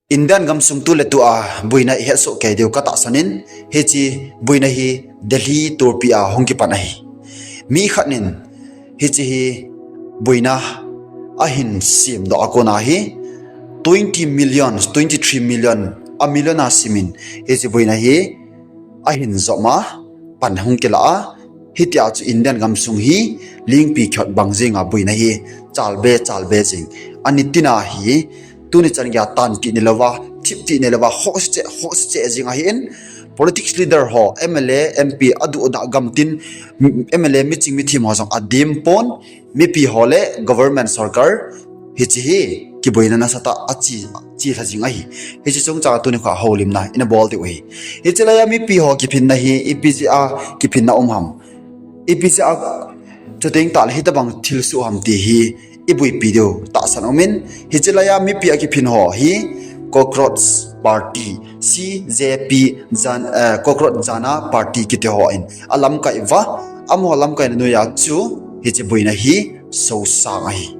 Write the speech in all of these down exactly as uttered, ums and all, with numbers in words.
Indian gamsung tu le tu a boina ihet soh kei diu katahsan in, hiche boina hi Delhi torpi a hung kipan ahi. Mi khat in hiche hi boina ahin semdoh a kona hi twenty million, twenty three million, a million a simin hiche boina hi ahin jom a, pan hung kila a, hitia chu Indian gamsung hi lingpi khot bang jing a boina hi chalbe chalbe jing. Ani tina hi tuni chan geiya tan kit ni louva, thip kit ni louva, khoh se che, khoh se che jing ahin, politics leader ho, M L A, M P, aduh adah gamtin, M L A miching mithem ho jong adim pon, mipi ho le government sorkar, hiche hi kiboina nasatah a chi, chi lha jing ahi. Hiche chungchang tuni kha houlimna ina bol diu ahi. Hiche laiya mipi ho kiphinna hi ipi jeh a kiphinna um ham, ipi jeh a chuteng tah le hitabang thilsoh ham ti hi iboipi diu tahsan umin, hiche laiya mipi a kiphin ho hi Cockroach Party, C J P, Jan, eh, Cockroach Jana Party kiti ho in alamkai uva, amaho lamkaina noiya chu hiche boina hi sosang ahi.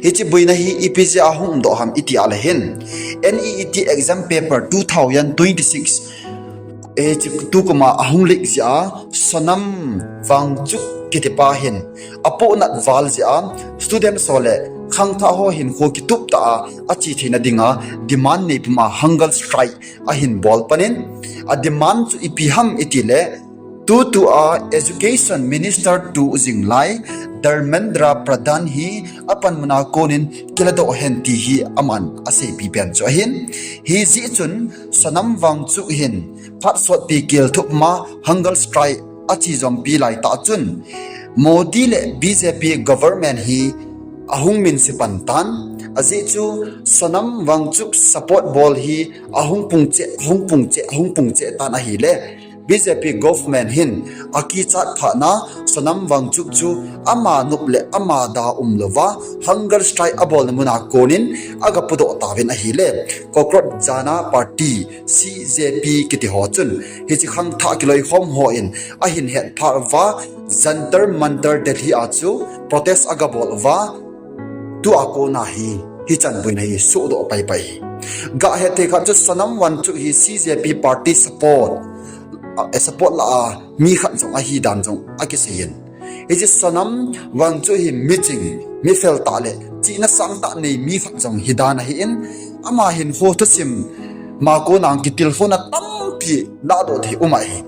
Hiche boina hi ipi jeh a hung umdoh ham iti a le hin, N E E T exam paper two thousand twenty-six, eh, chu tu kuma ahung leak jeh a, Sonam Wangchuk kitipa hin apohnat val jeh a, student ho le khangthah ho hinkho kitup tah a ache theina dinga demand neipum a hunger strike ahin bol panin, a demand chu ipi ham iti le, tutu a Education Minister tu jing lai Dharmendra Pradhan hi apanmuna konin kiladoh hen ti hi aman aseipi pen chu ahin. Hijeh chun Sonam Wangchuk hin phat sotpi kelthup ma hunger strike ache jompi laitah chun Modi le B J P government hi ahung minse pan tan, ajeh chu Sonam Wangchuk support bol hi ahung pung cheh, ahung pung cheh, ahung pung cheh tan ahile, B J P government hin akichat phatna Sonam Wangchuk chu ama nop le ama da umlouva hunger strike abolna muna konin aga pudoh tauvin ahile, Cockroach Jana Party, C J P kiti ho chun hiche khangthah kiloikhom ho in ahin hetphah uva, Jantar Mantar Delhi a chu protest aga bol uva, tua kona hi hichan boina hi sohdoh paipai hi. Gahet thei khat chu Sonam Wangchuk hi C J P party support, a, support lah a mi khat jong ahi dan jong akiseiyin. Hiche Sonam Wangchuk hi miching, mifel tah le chihna sangtah nei mi khat jong hidan ahin, ama hinkho thusim ma kona kitilkhouna tampi lahdoh thei um ahi.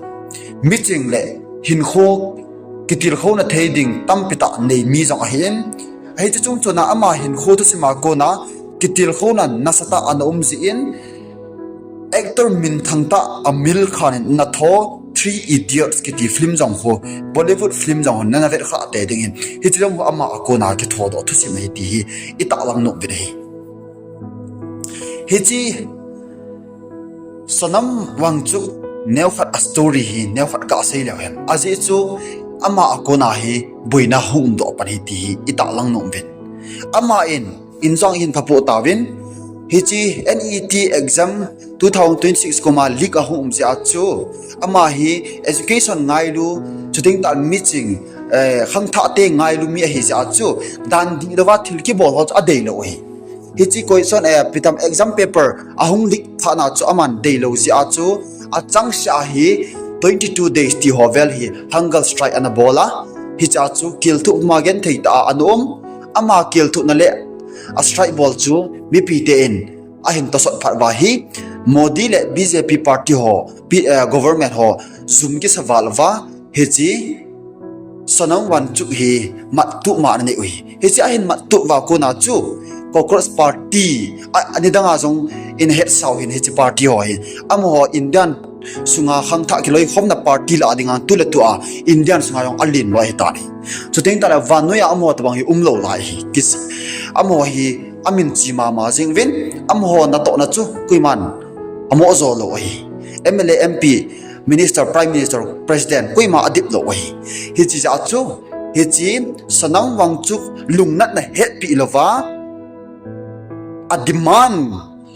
Miching le hinkho kitilkhouna thei ding tampi tah nei mi jong ahin, hiche chungchona ama hinkho thusim a kona kitilkhouna nasatah ana um jeh in, actor minthang tah Aamir Khan in natho Three Idiots kiti film jong ho, Bollywood film jong ho nana vet kha tei dingin, hiche jong ho ama a kona kithodoh thusim ahi ti hi itahlang nom uvin ahi. Hiche Sonam Wangchuk neokhat a story hi neokhat kasei leu hen, ajeh chu ama a kona hi boina hung umdoh pan ahi ti hi itahlang nom uvin. Ama in, in jong hin phapoh tauvin, hiche N E E T exam two thousand twenty-six kuma leak ahung um jeh a chu, ama hi education ngailu, chuteng tah miching, eh, khangthah te ngailu mi ahi jeh a chu, dan dihlouva thil kibol ho chu adeilou ahi. Hiche question, eh, ipi ham exam paper ahung leak phatna chu aman deilou jeh a chu, achangseh a hi twenty two days ti ho vel hi hunger strike ana bol a, hiche a chu kelthup ma genthei tah a ana um, ama kelthupna le a strike bol chu mipite in ahin tosot phat uva hi, Modi le B J P party ho, P-, eh, government ho jum kisa val uva, hiche Sonam Wangchuk hi mattup ma ana nei u ahi. Hiche ahin mattup uva kona chu Cockroach Party, a, anidanga jong in hetsau hin hiche party ho hi, amaho Indian sunga khangthah kiloikhomna party lah dinga tuletua Indian sunga jong alen lou ahitan ahi. Chuteng tahle vannoiya amaho tobang hi umlou lai ahi. Kis-, amaho hi amin che mama jing uvin, amaho natohna chu koiman amo jou lou ahi. M L A, M P, Minister, Prime Minister, President, koima adip lou ahi. Hiche jeh a chu, hiche Sonam Wangchuk lungnatna hetpi louva, a demand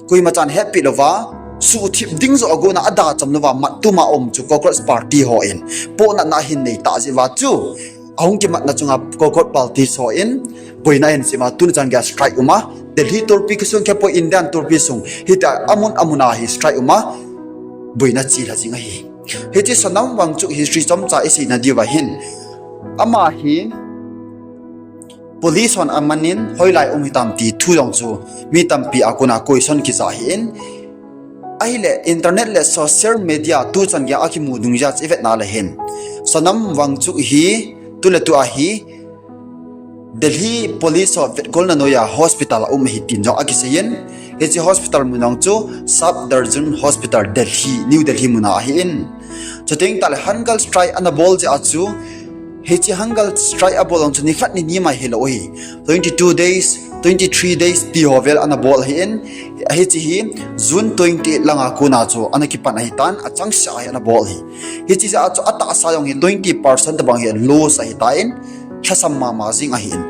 koima chan hetpi louva, suhthip ding joh agona adacham louva, mattup ma um chu Cockroach Party ho in pohnatna ahin nei tah jeh uva chu, ahung kimatna chunga Cockroach Party ho in boina ahin sem a, tuni chan geiya strike um a, Delhi tulpi kisung kepoi, Indian tulpi sung, hitia amun amun a hi strike uma, boina chilha jing ahi. Hiche Sonam Wangchuk history chomcha isei nadiuva hin, ama hi police hon amanin hoilai um hitam ti thu jong chu mi tampi a kona question kija ahin, ahile internet le social media tuchan geiya akimu dungjuiya chu ivetna le hin, Sonam Wangchuk hi tuletu ahi Delhi police ho vetkolna noiya hospital a um ahi tin jong akiseiyin, hiche hospital mun jong chu Safdarjung Hospital, Delhi, New Delhi muna ahin. Chuteng tahle hunger strike ana bol jeh a chu, hiche hunger strike abol jong chu nikhat nini mai hilou ahi, twenty two days, twenty three days ti ho vel ana bol ahin, hiche hi June twenty langa kona chu ana kipan ahitan, achangseh a hi ana bol ahi. Hiche jeh a chu atahsa jong hi twenty percent tobang hi loss ahitan, lhasam mama jing ahin.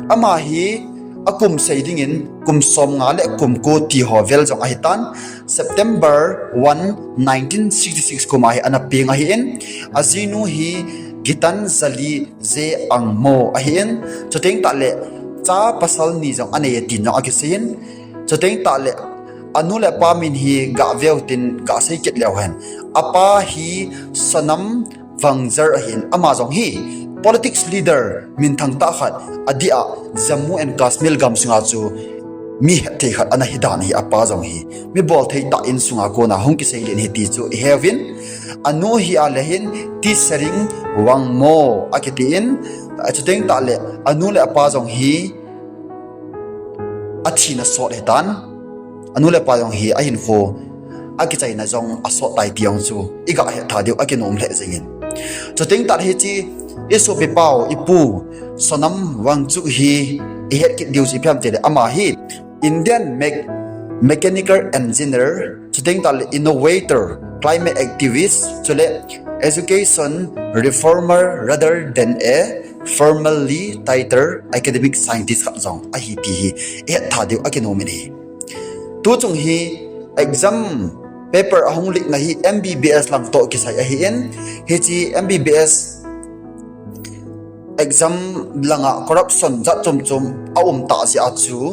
Ama hi akum sei dingin kum somnga le kum ko ti ho vel jong ahitan, September one, nineteen sixty six kuma hi ana peng ahin, ajinu hi Gitanjali J Angmo ahin, chuteng tahle cha pasal ni jong anei e tin jong akiseiyin, chuteng tahle anu le apa min hi gah veu tin gah sei kit leu hen. Apa hi Sonam Wangchuk ahin, ama jong hi politics leader minthang tah khat, adeh a Jammu and Kashmir gamsunga chu mi hetthei khat ana hidan ahi, apa jong hi mi bolthei tah insunga kona hung kiseilen ahi ti chu iheuvin, anu hi ale hin Tsering Wangmo akitin, chuteng tahle anu le apa jong hi athina sot ahitan, anu le apa jong hi ahinkho akichaina jong asot tai ti jong chu igah hetha diu akinom lheh jengin. Chuteng tahle hiche isopipau ipu Sonam Wangchuk hi ihet kit diu chu ipi ham tile ama hi Indian mech-, mechanical engineer, chuteng tahle innovator, climate activist, chule education reformer rather than a formally titled academic scientist khat jong ahi ti hi ihet tha diu akinom in ahi. Tuchung hi exam paper ahung leak na hi M B B S lang toh kisai ahin, hiche M B B S exam langa corruption jat chom chom aum tah jeh a chu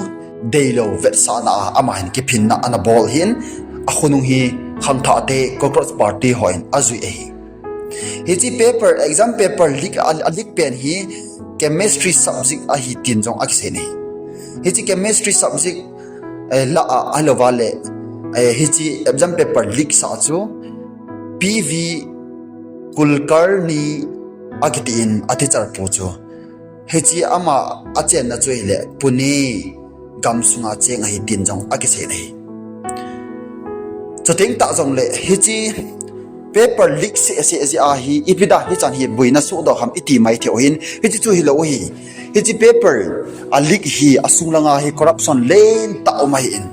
deilou vetsahna a ama hin kiphinna ana bol ahin, akhonung hi khangthah te Cockroach Party hon ajui ahi. Hiche paper, exam paper leak, a, a leak pen hi chemistry subject ahi tin jong akisei in ahi. Hiche chemistry subject, eh, lah a, ahilouva le, eh, hiche exam paper leak sa chu P V Kulkarni akitin a teacher pu chu. Hiche ama achenna chu hile Pune gamsunga cheng ahi tin jong akisei in ahi. Chuteng tah jongle hiche paper leak seh seh jeh a hi ipi dia hichan hi boina sohdoh ham iti mai thei u ahin, hiche chu hilou ahi. Hiche paper a leak hi asung langa hi corruption lentah um ahin,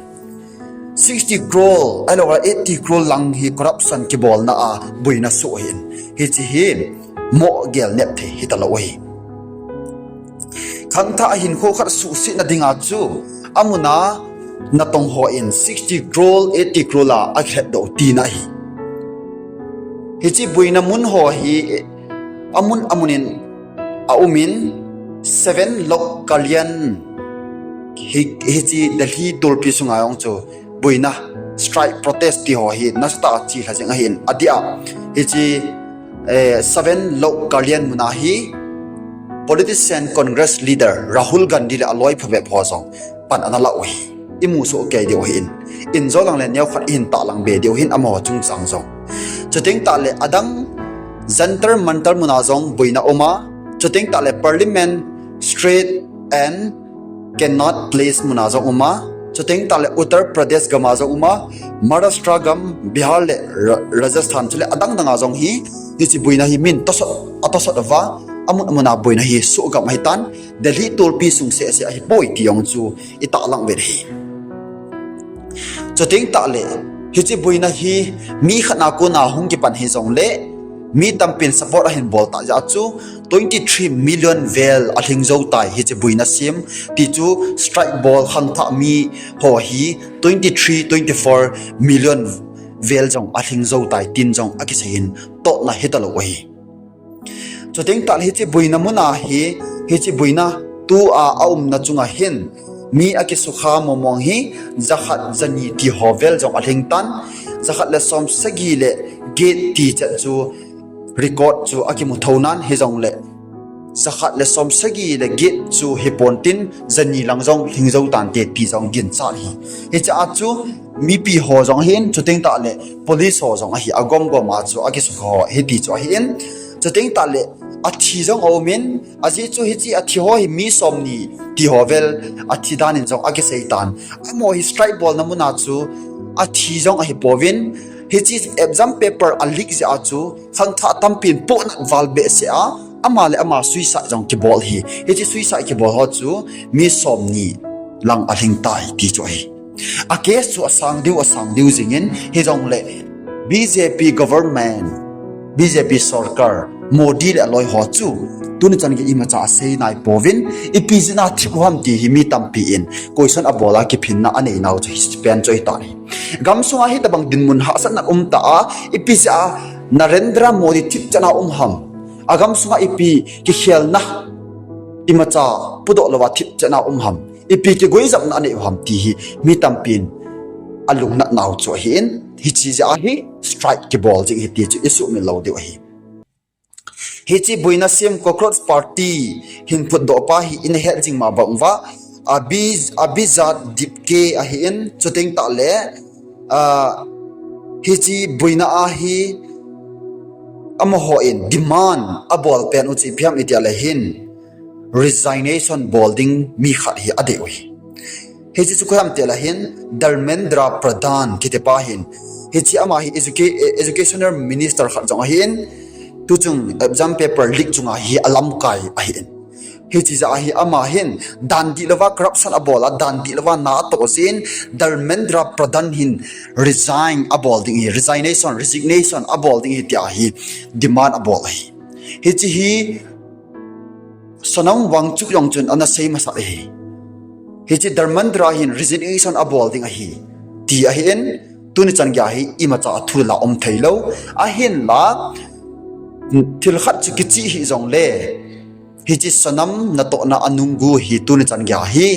sixty crore ahilouleh eighty crore lang hi corruption kibolna a boina soh ahin, hiche hi moh gel nep thei hitalou ahi. Khangthah hinkho khat suhsetna dinga chu amuna natong hon sixty crore, eighty crore a akilhetdoh tina ahi. Hiche boina mun ho hi amun amunin aumin, Seven Lok Kalyan hi, hiche Delhi tulpi sunga jong chu boina, strike, protest ti ho hi nasatah a chilha jeng ahin, adeh a hiche, eh, Seven Lok Kalyan muna hi politician, Congress leader Rahul Gandhi le aloi phabep ho jong pan ana lah u ahi. Imu soh kei diu ahin, injo lang le neokhat ihin tahlang be diu ahin amaho chungchang jong. Chuteng tahle adang Jantar Mantar muna jong boina uma, chuteng tahle Parliament Street and Connaught Place muna jong uma, chuteng tahle Uttar Pradesh gama jong uma, Maharashtra gam, Bihar le Ra-, Rajasthan chule adang danga jong hi hiche boina hi min tosot, atosot uva, amun amuna boina hi sohgam ahitan, Delhi tulpi sung seh seh ahipoi ti jong chu itahlang uvin ahi. Chuteng tahle hiche boina hi mi khat na kona hung kipan hijongle, mi tampin support ahin bol tah jeh a chu twenty three million vel alhing jou tai hiche boina sem, ti chu strike bol khangthah mi ho hi twenty three, twenty four million vel jong alhing jou tai tin jong akiseiyin, tohna hitalou ahi. Chuteng tahle hiche boina muna hi, hiche boina tua aumna chunga hin mi akisukha mongmong hi jakhat jani ti ho vel jong alhing tan, jakhat le som sagi le get ti chet chu record chu akimu thou nan, hijongle jakhat le som sagi le get chu hipon tin jani lang jong lhing jou tante ti jong ginchat ahi. Hiche a chu mipi ho jong ahin, chuteng tahle police ho jong ahi, agomgom a chu akisukha ho hiti chu ahin, chuteng tahle athi jong aumin, ajeh chu hiche athi ho hi mi somni ti ho vel athi dan in jong akisei tan. Amaho hi strike bolna muna chu athi jong ahipouvin, hiche exam paper a leak jeh a chu khangthah tampin pohnat val behseh a, ama le ama suicide jong kibol ahi. Hiche suicide kibol ho chu mi somni lang alhing tai ti chu ahi. A case chu asang diu, asang diu jingin, hijongle B J P government, B J P sorkar, Modi le aloi ho chu tuni chan gei imacha asei naipouvin, ipi jeh a thip u ham ti hi mi tampi in question abol a kiphinna anei nau chu hiche pen chu ahitai. Gamsunga hitobang dinmun hahsatna um ta a, ipi jeh a Narendra Modi thipchan a um ham? Agamsunga ipi kikhelna imacha pudoh louva thipchan a um ham? Ipi kiguijopna anei u ham ti hi mi tampin alungnat nau chu ahin, hiche jeh a hi strike kibol jing ahi ti chu isuhmil lou diu ahi. Hiche boina sem Cockroach Party hin phutdoh pa hi ina het jing ma bang uva, Abhi-, Abhijat Dipke ahin, chuteng tahle, ah, hiche boina a hi amaho in demand abol pen u chu ipi ham itia le hin, resignation bol ding mi khat hi adei u ahi. Hiche chu koi ham itia le hin, Dharmendra Pradhan kiti pa hin, hiche ama hi educa-, eh, educational minister khat jong ahin, tuchung exam paper leak chunga hi alamkai ahin. Hiche jeh a hi ama hin dan dih louva corruption abol a, dan dih louva na atoh jeh in, Dharmendra Pradhan hin resign abol ding ahi, resignation, resignation abol ding ahi tia hi demand abol ahi. Hiche hi Sonam Wangchuk jong chun ana sei masat ahi. Hiche Dharmendra hin resignation abol ding ahi ti ahin, tuni chan geiya hi imacha thu la um thei lou. Ahinla, thil khat chu kichih hih jongle, hiche Sonam natohna anunggu hi tuni chan geiya hi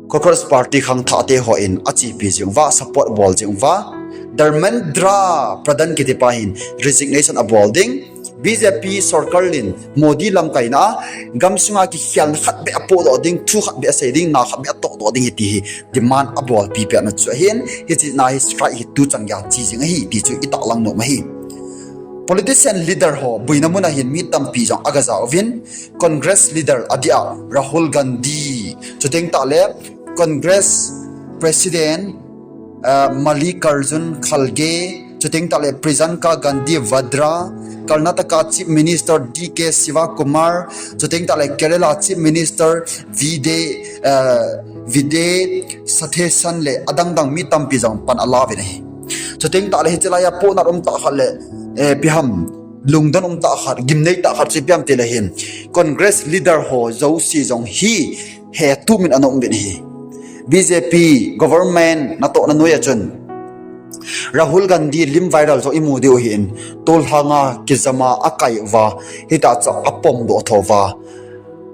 Cockroach Party khangthah te hon achepi jing uva, support abol jing uva. Dharmendra Pradhan kiti pa hin resignation abol ding. B J P sorkar in Modi lamkaina a gamsunga kikhelna khat beh apohdoh ding, thu khat beh asei ding, na khat beh atohdoh ding ahi ti hi demand abolpi pet na chu ahin, hiche na hi strike hi tuchan geiya che jing ahi ti chu itahlang nom ahi. Politician leader ho boina muna hin mi tampi jong agaja uvin, Congress leader adeh a Rahul Gandhi, chuteng tahle Congress President, ah, Mallikarjun Kharge, chuteng tahle Priyanka Gandhi Vadra, Karnataka Chief Minister D K Shivakumar, chuteng tahle Kerala Chief Minister Vijay, ah, Vijay Santhasan le adangdang mi tampi jong pan alauvin ahi. Chuteng tahle hiche laiya pohnat um tah khat le, eh, ipi ham, lungdon um tah khat, gimnei tah khat chu ipi ham itia le hin, Congress leader ho jouse jong hi hetumin ana um uvin ahi. B J P government natohna noiya chun Rahul Gandhi lim viral jong imu diu ahin, tolhanga kijama akai uva, hitah chu apomdoh thouva,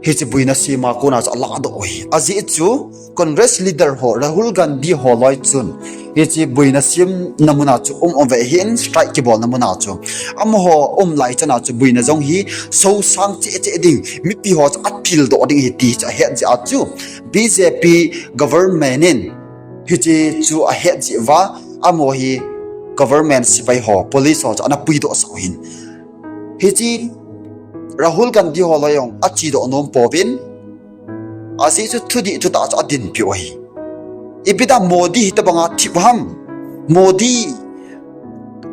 hiche boina sem a kona chu aladoh u ahi. Ajeh chu Congress leader ho, Rahul Gandhi holoi chun hiche boina semna muna chu um uve ahin, strike kibolna muna chu. Amaho um lai chana chu boina jong hi sosang cheh cheh ding, mipi ho chu atildoh ding ahi ti chu ahet jeh a chu B J P government in hiche chu ahet jeh uva, amaho hi government sepai ho, police ho chu ana puidohsah u ahin. Hiche Rahul Gandhi holoi jong achedoh nom pouvin, ajeh chu thudih thutah chu adinpiu ahi. Ipi dia Modi hitobanga thip ham? Modi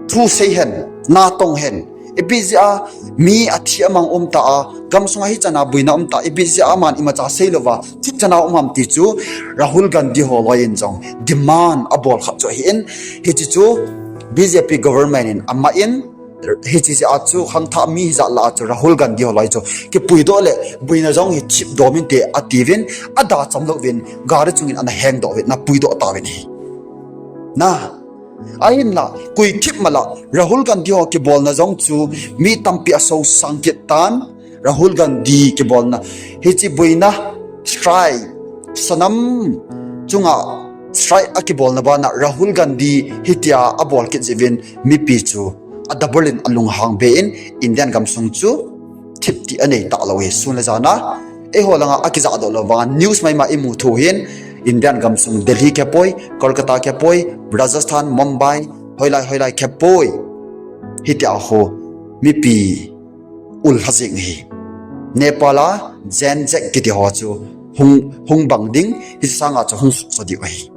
thu sei hen, natong hen, ipi jeh a mi athi amang um ta a, gamsunga hichana boina um ta, ipi jeh a aman imacha sei louva thipchan a um ham ti chu Rahul Gandhi holoi in jong demand abol khat chu ahin, hiche chu B J P government in amah in, hiche jeh a chu khangthah mi hijat lah a chu Rahul Gandhi holoi chu kipuidoh le boina jong hi thipdom inte atiuvin, adacham louvin gari chungin ana hengdoh uvin ana puidoh tauvin ahi. Na, ahinla koi thip mala Rahul Gandhi ho kibolna jong chu mi tampi asosang kit tan, Rahul Gandhi kibolna hiche boina strike Sanam chunga strike akibolna bana Rahul Gandhi hitia abol kit jeh uvin mipi chu a double in alunghang be in Indian gamsung chu thip ti anei talou hi sun le jana. Eiho langa akijahdoh lou vanga news maima imu thou hin Indian gamsung Delhi kepoi, Kolkata kepoi, Rajasthan, Mumbai, hoilai hoilai kepoi. Hitia ho mipi ulha jing hi. Nepal a Gen Z kiti ho chu hung, hung bang ding, hiche sanga chu hung sukso diu ahi.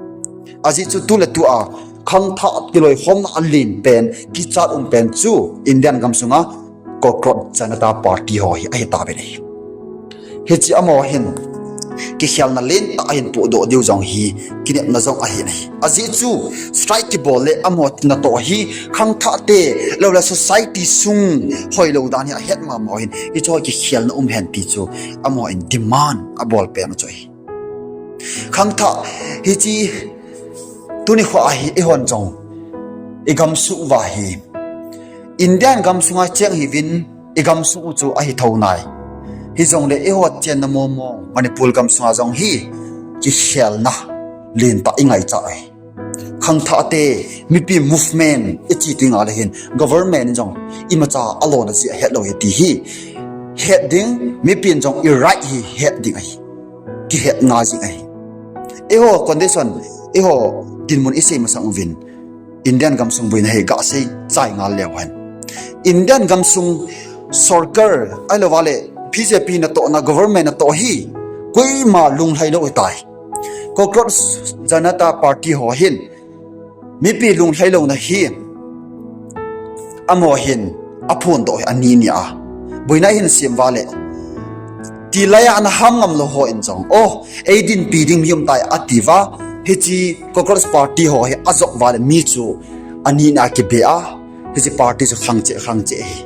Ajeh chu tu le tua khangthah kiloikhomna alen pen, kichat um pen chu Indian gamsunga Cockroach Janata Party ho hi ahitauve. Hiche amaho hin kikhelna lentah ahin pohdoh diu jong hi kinepna jong ahi. Ajeh chu strike kibol le amaho natoh hi khangthahte loule society sung hoilou dan hi ahet mama hin hiche ho kikhelna um hen ti chu amaho in demand abol pen u chu ahi. Khangthah hiche tunikho a hi eihon jong igamsung uva hi Indian gamsunga cheng hiuvin igamsung u chu ahi thou nai. Hijongle eiho chenna momo Manipur gamsunga jong hi kikhelna lentah ingaichat ahi. Khangthahte mipi movement ichi tengle hin government in jong imacha alona jeh ahetlou hi ti hi het ding, mipin jong i right hi het ding ahi. Kihetna jing ahi. Eiho condition, eiho dinmun isei masang uvin Indian gamsung boina hi gasei chai ngal leu hen. Indian gamsung sorkar ahilouvale B J P natohna government natoh hi koima lunglhailou hitai. Cockroach Janata Party ho hin mipi lunglhailouna hi amaho hin aphondoh hi ani ni a. Boina hin sem vale tilai a ana ham ngamlou ho in jong, o, eidinpi ding mi umtai atiuva, hiche Cockroach Party ho hi ajop vale mi chu ani ni a kibe a, hiche party chu khangcheh khangcheh hi.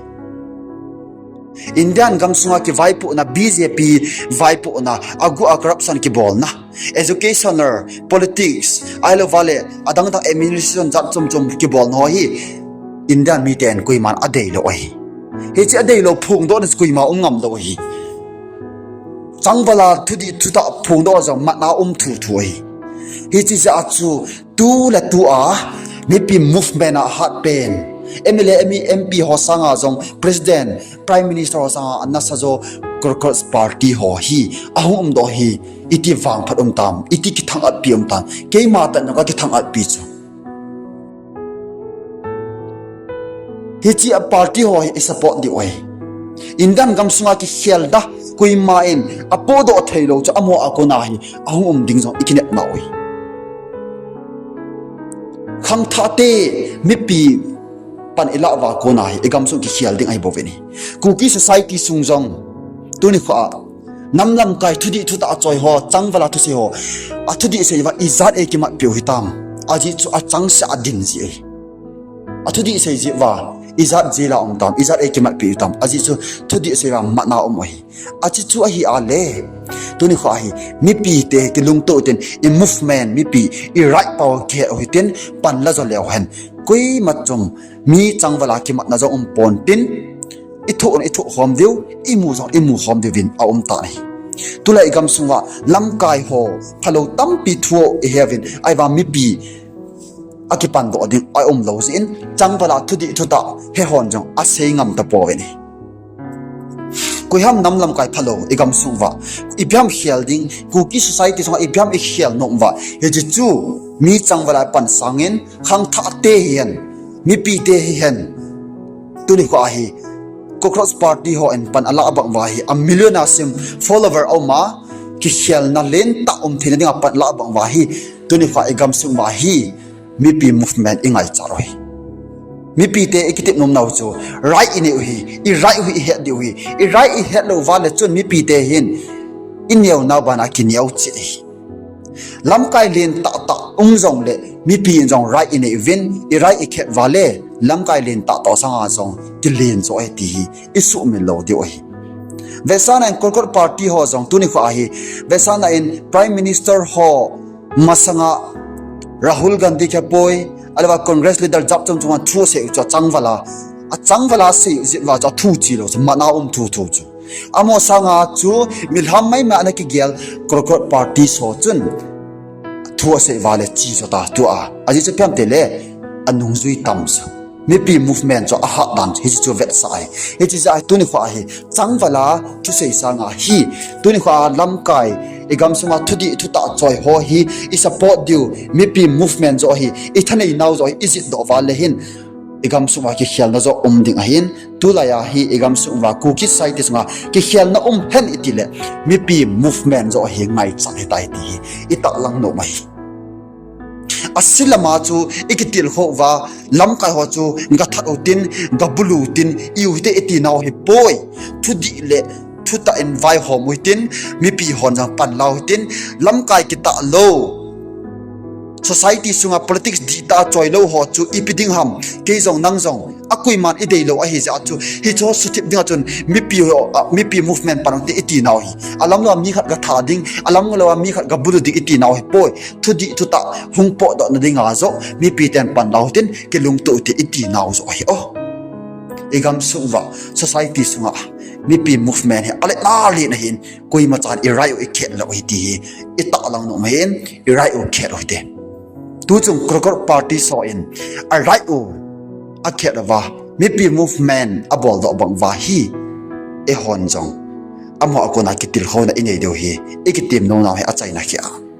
Indian gamsunga kivaipohna, B J P vaipohna, agu a corruption kibolna, educational, politics, ahilouvale adangdang administration jat chom chom kibolna ho hi Indian miten koiman adeilou ahi. Hiche adeilou phongdohna chu koima um ngamlou ahi. Changvala thudih thutah phongdoh jong matna um thuthu ahi. Hiche jeh a chu tu le tua mipi movement a hatpen M L A, M E, M P ho sanga jong President, Prime Minister ho sanga anasa jo Cockroach Party ho hi ahung umdoh hi iti vangphat um tam, iti kithangatpi um tam, keima tah in jong kakithangatpi chu. Hiche a party ho hi i support diu ahi. Indian gamsunga kikhelna koima in apohdoh theilou chu amaho a kona hi ahung um ding jong ikinepnau ahi. Khangthahte mipi pan ilah uva kona hi igamsung kikhel ding ahibouvin ahi. Kuki society sung jong tunikho a nam lamkai thudih thutah achoi ho, changvala thusei ho, athudih sei uva ijat eikimatpiu hitam? Ajeh chu achangseh a din jeh ahi. Athudih sei jeh uva ijat jail a um tam, ijat eikimatpiu hitam? Ajeh chu thudih sei uva matna um ahi. Ache chu ahi a le, tunikho a hi mipite kilungtoh utin, i movement mipi i right power kihe u hitin, pan la jo leu hen, koima chom mi changvala kimatna jong um pontin, ithoh na ithoh khom diu, imu jong imu khom diuvin aum tan ahi. Tulai igamsunga lamkai ho phalou tampi thu iheuvin, ahivang mipi akipandoh ding aumlou jeh in, changvala thudih thutah he hon jong asei ngam tapouvin ahi. Koiham nam lamkai phalou igamsung uva ipi ham khel ding, Kuki society sunga ipi ham ikhel nom uva, hiche chu mi changvala pan sangin khangthahte hihen, mipite hihen, tunikho a hi Cockroach Party ho in pan alah bang uva hi a million a sim follower aum a, kikhelna lentah um theina dinga pan alah bang uva hi tunikho a igamsung uva hi mipi movement ingaichat u ahi. Mipite ikitep nomnau chu right inei u hi, i right u hi ihet diu hi. I right ihet lou uva le chun mipite hin ineonau bana kineo cheh ahi. Lamkai len tahtah um jongle mipi in jong right inei uvin, i right ikhet uva le lamkai len tahtah sanga jong kilen jo ahi ti hi isuhmil lou diu ahi. Vetsahna in Cockroach Party ho jong tunikho a hi, vetsahna in Prime Minister ho masanga Rahul Gandhi kipoi, ahilouva Congress leader jat chom chom a thu asei u chu achangvala, achangvala asei u jeh uva chu athu chilou chu matna um thuthu chu. Amaho sanga chu milham maimai ana kigel Crocodile Party ho chun thu asei uva le chi jo ta tua. Ajeh chu ipi ham itile anungjui tam chu, mipi movement chu ahat dan hiche chu vetsah ahi. Hiche jeh a hi tunikho hi changvala thusei sanga hi, tunikho a lamkai, igamsunga thudih thutah choi ho hi isupport diu, mipi movement joh hi ithanei nau joh hi ijihdoh uva le hin, igamsung uva kikhelna joh um ding ahin, tulai a hi igamsung uva Kuki society sunga kikhelna um hen itile, mipi movement joh hi ngaichat hitai ti hi itahlang nom ahi. Ase lama chu ikitilkhou uva, lamkai ho chu gathat utin, gabulu tin, iu hite iti nau hipoi. Thudih le thutah in vaihom u hitin, mipi hon jong panlau hitin, lamkai kitah lou, society sunga politics dihtah a choi lou ho chu ipi ding ham, kei jong nang jong, akoiman ideilou ahi jeh a chu, hicheho suthip dinga chun mipi ho, a, mipi movement pan ute iti nau hi. Alamlou a mi khat gatha ding, alamlou a mi khat gabulu ding iti nau hipoi. Thudih thutah hung potdohna dinga joh mipi ten panlau hitin, kilungtoh ute iti nau joh ahi o. Igamsung uva, society sunga mipi movement hi aletna len ahin, koimachan i right u ikhet lou u ahi ti hi itahlang nom ahin, i right u khet u hite. Tuchung Crocodile Party ho in a right u akhet uva, mipi movement aboldoh bang uva hi, eihon jong amaho a kona kitilkhouna inei diu hi ikitem nom nau hi achaina kheh a.